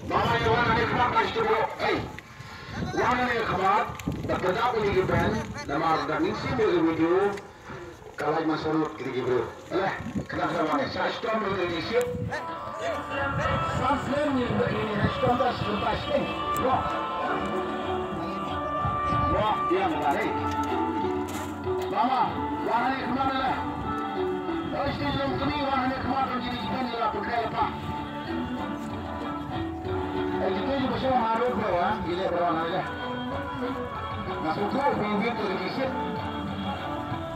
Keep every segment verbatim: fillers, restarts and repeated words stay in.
Mama, ïa wan hangne khmat, ka shu, ei. Wan hangne khmat, da pynda uni ki band, namar da ngin shim ïa ki video, ka lait man sharud ki briew. Ele, khnang sa wan, sa shitom ïa ki shit. Sa slem ïa ki, ïa ki shitom ta, shitom ta, shitom. Wah. Wah, ïa, ïa, ïa. Mama, wan hangne khmat, ele. Oi, shit, long kni, wan hangne khmat, long kni, kni, la, pukrai, la, pa. Eh, kita juga sama harus bawa, gila, bawa aja. Masuk tuh, pinggir tuh, dikit.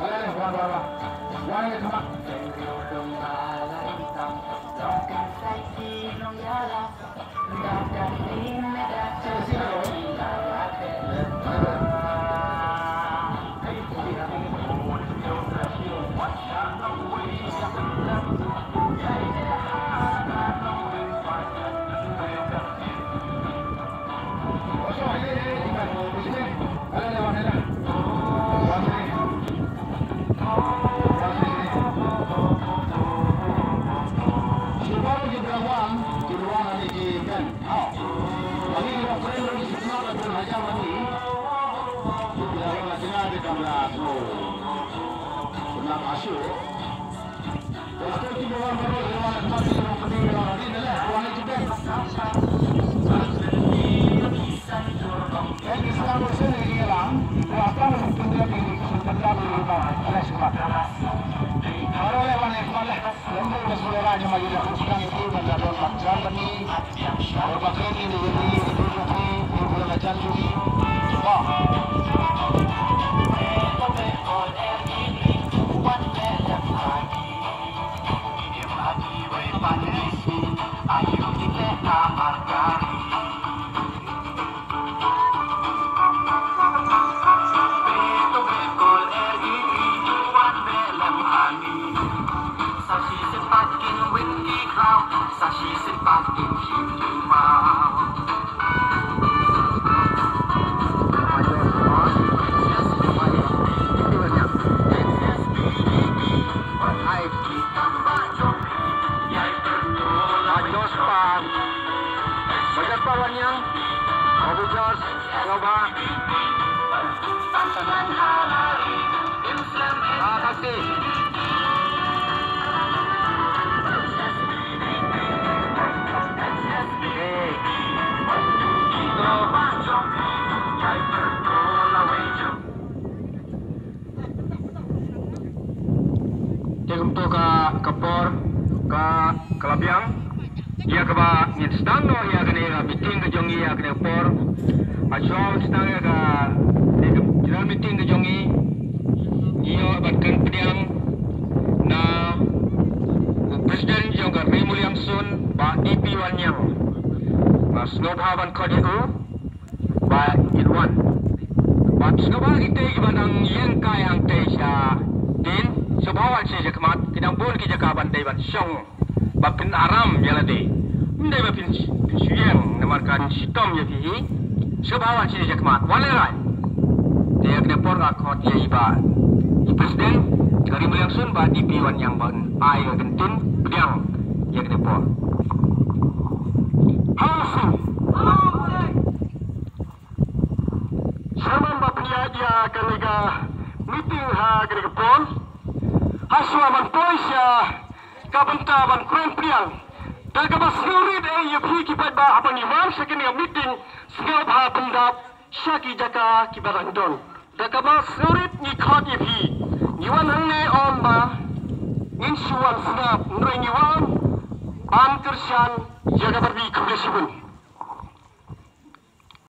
Ayo, ayo, bawa, bawa, bawa. Bawa aja, kena. Te kumto ka, ka por ka, ka la biang ïa kaba ngin sdang noh ïa kane ka meeting ka jong ngi ïa kane ka por. Ha shuwa ban sdang ïa ka, ïa ka general meeting ka jong ngi, ngi ïoh ban kren pdiang na u president jong ka Ri Muliangsun, Bah D P Wanniang. Nga sngewbha ban khot ïa u. Ba in wan. Ba sngewbha kita kiba dang ïeng kai hangtei sha tin, sngewbha wan sha khmat, ki dang bun ki jaka ban dei ban shong. Ba phin aram ïa lade. Ym dei ba phin, phin shu ïeng namar ka shitom ïa phi hi. Sngewbha wan sha khmat. Wan lerai. Te ïa kane por nga khot ïa i ba, i president ka Ri Muliangsun, Bah D P Wanniang, ban ai ka ktien pdiang ïa kane por. Halo. Sngewbha ba phi ïa ïa kane ka meeting ha kane ka por. Ha shuwa ban poi sha ka bynta ban kren pdiang, da kaba sngewrit eh ïa phi ki paidbah, haba ngi wan sha kane ka meeting, sngewbha pyndap sha ki jaka kiba dang don. Da kaba sngewrit ngi khot ïa phi. Ngi wan hangne ym ba ngin shu wan sngap, hynrei ngi wan ban kyrshan ïa ka pyrdi khublei shibun.